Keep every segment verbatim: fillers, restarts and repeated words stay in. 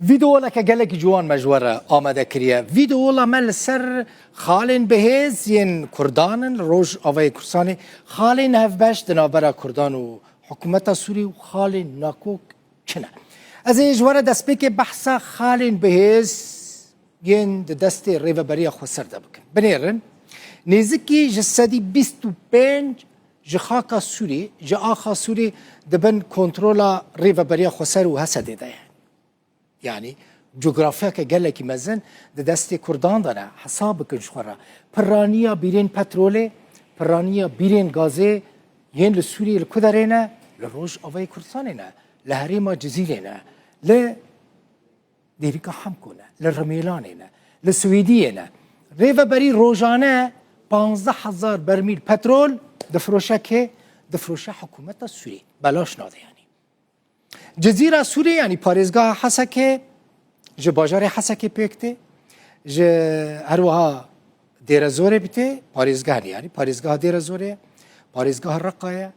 Vîdeoleke gelekî ciwan me ji we re amade kiriye. Vîdeola me li ser xalên bihêz yên Kurdan in li Rojavayê Kurdistanê, xalên hevbeş di navbera Kurdan û hikûmeta Sûrî û xalên nakok çi ne. Ez ê ji we re destpêkê behsa xalên bihêz yên di destê Rêveberiya Xweser de bikim. Binêrin, nêzikî ji sedî bîst û pênc ji xaka Sûrî, ji axa Sûrî di bin kontrola Rêveberiya Xweser û H S D'ê de ye. Yanî cografyake gelekî mezin di destê Kurdan de ne. Hesab bikin ji xwe re. Piraniya bîrên petrolê, piraniya bîrên gazê yên li Sûriyê li ku derê ne? Li Rojavayê Kurdistanê ne. Li herêma Cizîrê ne. Li Dêrika Hemko ne. Li Rimêlanê ne. Li Swêdiyê ne. Rêveberî rojane panzdeh hezar bermîl petrol difiroşe kê? Difiroşe hikûmeta Sûrî. Belaş nade yanî. Cizîra Sûrê, yanî parêzgeha Hesekê, ji bajarê Hesekê pêk tê, ji her wiha Dêrezorê bi tê, parêzgeh ne, yanî parêzgeha Dêrezorê ye, parêzgeha Reqa ye.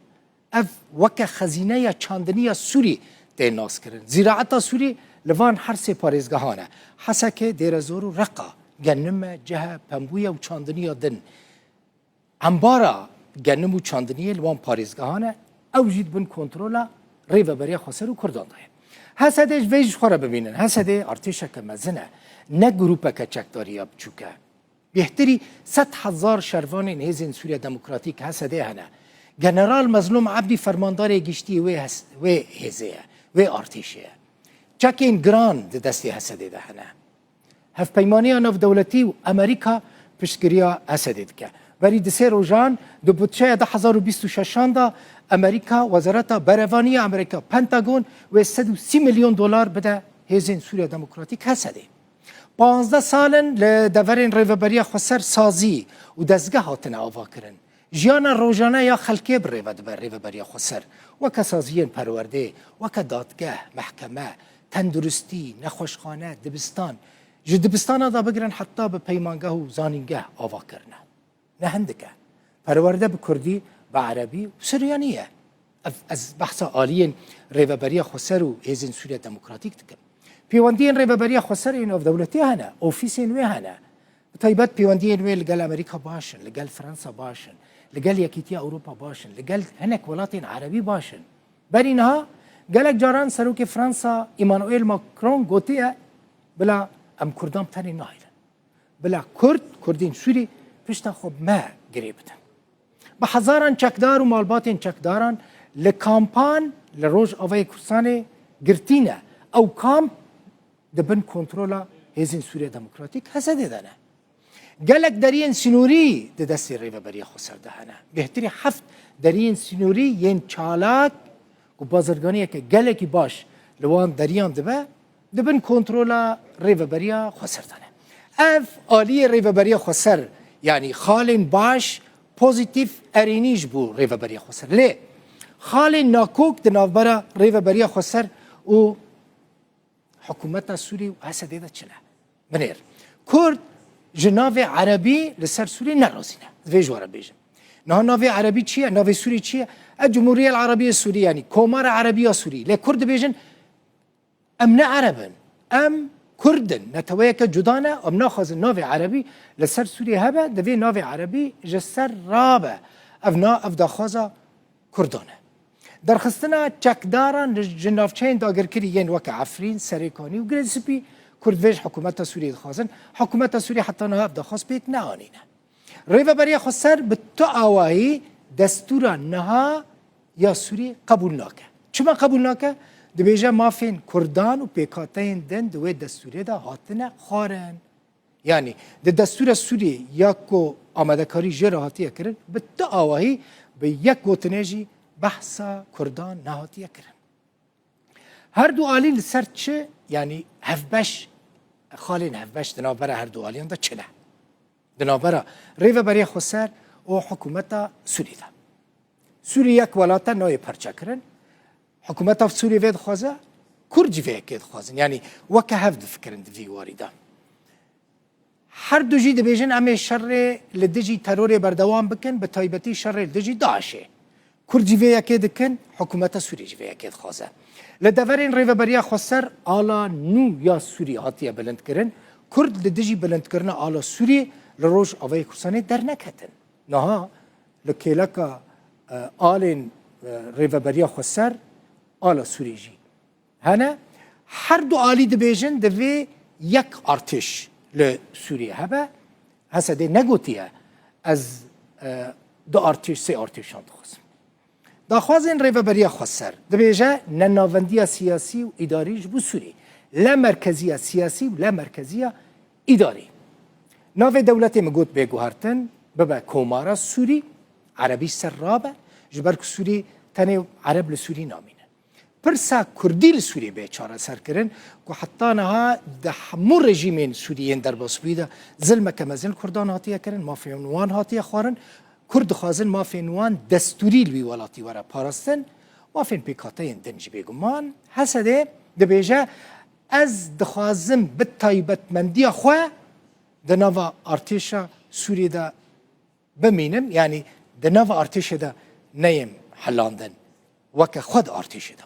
Ev weke xezîneya çandiniya Sûrî tê naskirin. Zîraeta Sûrî li van her sê parêzgehan e. Hesekê, Dêrezor û Reqa. Genim e, cih e, pembû ye û çandiniya din. Embara genim û çandiniyê li wan parêzgehan e, ew jî di bin kontrola Rêveberiya Xweser û Kurdan de ye. H S D ji vê jî xwe re bibînin. H S D artêşeke mezin e, ne grûpeke çekdariya biçûk e. Bêhtirî sed hezar şervanên Hêzên Sûriya Demokratîk, H S D, hene. General Mezlûm Ebdî fermandarê giştî wê hes-, wê hêzê ye, wê artêşê ye. Çekên giran di destê H S D de hene. Hevpeymaniya navdewletî û Amerîka piştgiriya Esedê dike. Berî di sê rojan di budçeya du hezar û bîst û şeşan de Amerîka, Wezareta Berevaniya Amerîka, Pentagon, wê sed û sî milyon dolar bide Hêzên Sûriya Demokratîk, H S D'ê. Panzdeh sal in li deverên Rêveberiya Xweser sazî û dezgeh hatine avakirin. Jiyana rojane ya xelkê bi rêve dibe Rêveberiya Xweser, weke saziyên perwerdê, weke dadgeh, mehkeme, tenduristî, nexweşxane, dibistan. Ji dibistana de bigirin heta bi peymangeh û zanîngeh ava kirine. Ne hindik e. Perwerde bi kurdî, bi erebî û bi suryanî ye. Ev, ez behsa aliyên Rêveberiya Xweser û Hêzên Sûriya Demokratîk dikim. Pêwendiyên Rêveberiya Xweser ên navdewletî hene, ofîsên wê hene. Bi taybet pêwendiyên wê li gel Amerîka baş in, li gel Fransa baş in, li gel Yekîtiya Ewropa baş in, li gel hinek welatên erebî baş in. Berî niha gelek caran Serokê Fransa Emmanuel Macron gotiye, bila em Kurdan bi tenê nahêlin. Bila Kurd, Kurdên Sûrî pişta xwe bi me girê bidin. Bi hezaran çekdar û malbatên çekdaran li kampan li Rojavayê Kurdistanê girtî ne. Ew kamp di bin kontrola Hêzên Sûriya Demokratîk, H S D'ê, de ne. Gelek deriyên sînorî di destê Rêveberiya Xweser de hene. Bêhtirî heft deriyên sînorî yên çalak ku bazirganiyeke gelekî baş li wan deriyan dibe, di bin kontrola Rêveberiya Xweser de ne. Ev aliyê Rêveberiya Xweser, yanî xalên baş, pozîtîf, erênî ji bo Rêveberiya Xweser. Lê xalên nakok di navbera Rêveberiya Xweser û hikûmeta Sûrî û H S D'ê de çi ne? Binêr. Kurd ji navê erebî li ser Sûrî nerazî ne. Vê ji we re bêjim. Niha navê erebî çi ye? Navê Sûrî çi ye? E, Cumhuriyet Erebiye Sûrî, yanî Komara Erebiya Sûrî. Lê Kurd dibêjin, em ne ereb in. Em Kurd in. Neteweyeke cuda ne. Em naxwazin navê erebî li ser Sûrî hebe, divê navê erebî ji ser rabe. Ev na, ev daxwaza Kurdan e. Derxistina çekdaran li, ji navçeyên dagirkirî yên weke Efrîn, Serêkanî û Girê Spî, Kurd vê ji hikûmeta Sûriyê dixwazin. Hikûmeta Sûriyê heta niha ev daxwaz pêk neanîne. Rêveberiya Xweser bi tu awahî destûra niha ya Sûrî qebûl nake. Çima qebûl nake? Dibêje mafên Kurdan û pêkhateyên din di wê destûrê de hatine xwarin. Yanî di destûra Sûriyê ya ku amadekarî jê re hatiye kirin, bi tu awahî, bi yek gotinê jî behsa Kurdan nehatiye kirin. Her du alî li ser çi, yanî hevbeş, xalên hevbeş di navbera her du aliyan de çi ne? Di navbera Rêveberiya Xweser û hikûmeta Sûrî de. Sûrî yek welat e, nayê parçekirin. Hikûmeta Sûrî vê dixwaze, Kurd jî vê yekê dixwazin. Yanî weke hev difikirin di vî warî de. Her du jî dibêjin, em ê şerê li dijî terorê berdewam bikin, bi taybetî şerê li dijî DAIŞê. Kurd jî vê yekê dikin, hikûmeta Sûriyê jî vê yekê dixwaze. Li deverên Rêveberiya Xweser ala nû ya Sûriyê hatiye bilindkirin. Kurd li dijî bilindkirina ala Sûriyê li Rojavayê Kurdistanê derneketin. Niha li kêleka, e, alên, e, Rêveberiya Xweser ala Sûriyê jî hene. Her du alî dibêjin divê yek artêş li Sûriyê hebe. Hesedê negotiye, ez, e, du artêş, sê artêşan dixwazim. Daxwazên Rêveberiya Xweser dibêje nenavendiya siyasî û îdarî ji bo Sûriyê, lemerkeziya siyasî û lemerkeziya îdarî. Navê dewletê min got bê guhertin, bibe Komara Sûrî, Erebî ser rabe, ji ber ku Sûrî tenê Ereb li Sûrî namîne. Pirsa Kurdî li Sûriyê bê çareserkirin, ku heta niha di hemû rejîmên Sûrî yên derbasbûyî de zilmeke mezin li Kurdan hatiye kirin, mafên wan hatiye xwarin. Kurd dixwazin mafên wan destûrî li wî welatî were parastin, mafên pêkhateyên din jî bêguman. Hesedê dibêje, ez dixwazim bi taybetmendiya xwe di nava artêşa Sûriyê de bimînim, yanî di nava artêşê de neyêm helandin, weke xwe di artêşê de